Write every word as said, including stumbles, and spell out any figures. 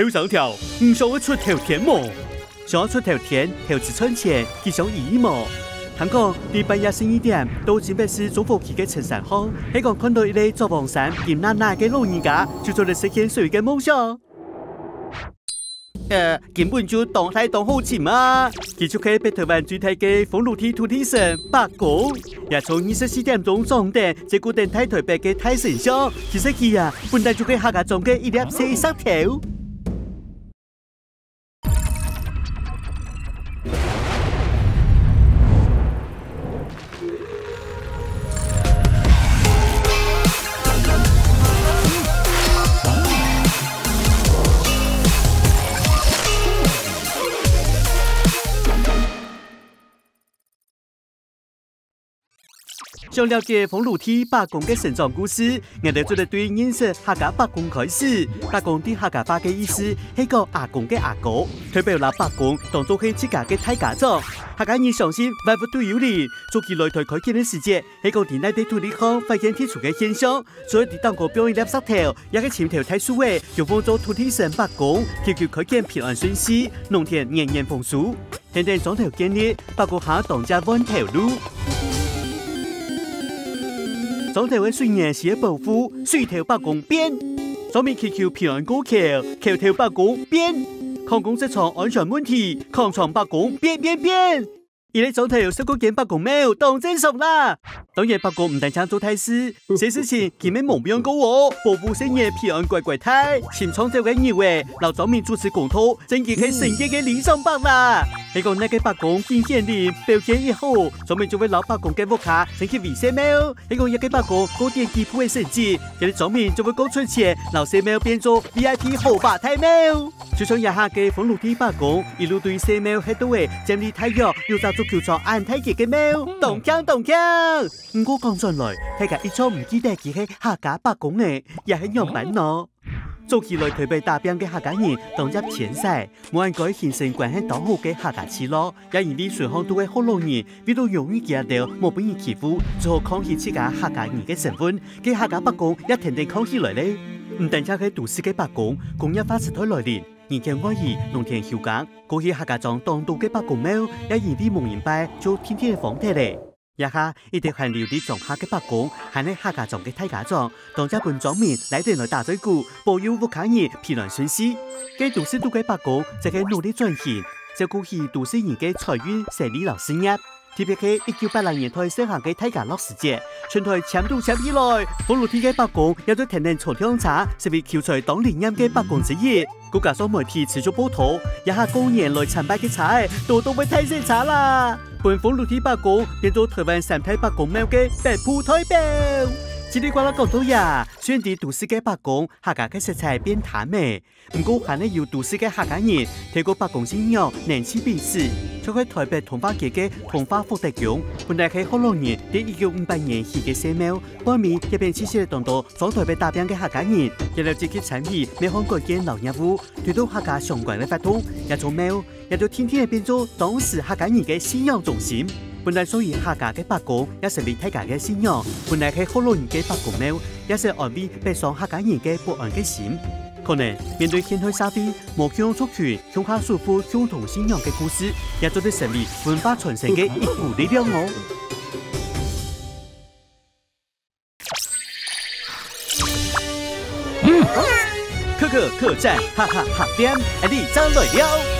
後生條，你想愛出頭天無？想愛出頭天，投資賺錢，佢想意義無？聽講，在半夜十二點，到新北市中和區个陳山項，係講看到一個著黃衫、金娜娜个老人家，就做得實現所有个夢想。呃，根本就當大當好尋啊！佢就係北台灣最大个豐乳地土地神伯公，也從二十四點鐘掌等，照顧等大台北个大神像。其實佢啊，本來就係客家庄个一粒細石頭。 想了解豐乳地伯公个成長故事，𠊎兜做得對認識客家伯公開始。伯公在客家話个意思係講阿公个阿哥，代表摎伯公當做係自家个大家長。客家人相信萬物都有靈，早期來台開墾个時節，係講在哪垤土地項發現特殊个現象，所以在頂高放一粒石頭，也係尋頭大樹仔，仰望做土地神伯公，祈求開墾平安順序，農田年年豐收。 現等庄頭建立，伯公還當隻換頭路。庄頭个水源需要保護，水頭伯公變。庄民祈求平安過橋，橋頭伯公變。礦工失場安全問題，礦場伯公變變變。一個庄頭有十過間伯公廟，當正常啦！ 當然，伯公毋單淨做大事，細事情佢乜無放過哦，保護細人平安乖乖大。尋撞走个牛仔，摎庄民主持公道，正經係聖潔个理想伯啦！係講哪個伯公緊顯靈，表現一好，庄民就會摎伯公个屋下整起為細廟。係講一個伯公過點幾步个成績，該兜庄民就會過出錢，摎細廟變做V I P豪華大廟。 就像這下个豐乳地伯公，一路對細廟歇到仔，佔領大約有隻足球場恁大間个廟，當慶當慶！毋過講轉來，大家一朝毋記得佢係客家伯公仔，也係仰般呢？早期來台北打拚个客家人當接遷徙，無恁該形成關係當好个客家聚落，也因為順巷肚个福佬人 為著容易佢兜無分人欺負，只好扛起自家客家人个身份，該客家伯公也跈等扛起來咧。毋單淨係都市个伯公，工業化時代來臨，人遷外移，農田休耕，過去客家庄當多个伯公廟，也因為無人拜，就定定荒忒咧。這下，一直還留在庄下个伯公，還係客家庄个大家長，當正分庄民拉等來打嘴鼓，保佑屋下人平安順序。該都市肚个伯公，則係努力轉型，照顧起都市人个財運、生理摎事業。 特別係一九八零年代盛行个大家樂時節，全台簽都簽起來，豐乳地个伯公也做跈等坐暢車，成為求財當靈驗个伯公之一。再加上媒體持續報導，這下過年來參拜个車仔，多到會大洗車啦！分豐乳地伯公變做台灣三大伯公廟个北部代表。嘰哩呱啦講到這，雖然在都市个伯公，客家个色彩變淡咧， 毋過還係有都市个客家人，透過伯公信仰聯繫彼此，就係台北通化街个通化福德宮，本來係福佬人在一九五八年起个細廟，背尾也變聚集當多上台北打拚个客家人，佢兜積極參與廟方改建摎業務，推動客家相關个活動，這座廟也就定定變做當時客家人个信仰中心。本來屬於客家个伯公，也成為大家个信仰，本來係福佬人个伯公廟，也係安慰北上客家人个不安个心。 可能面對現代社會，無共樣族群共下守護共同信仰个故事，也做得成為文化傳承个一股力量哦。可可客棧，哈哈哈店，哎，你正來了。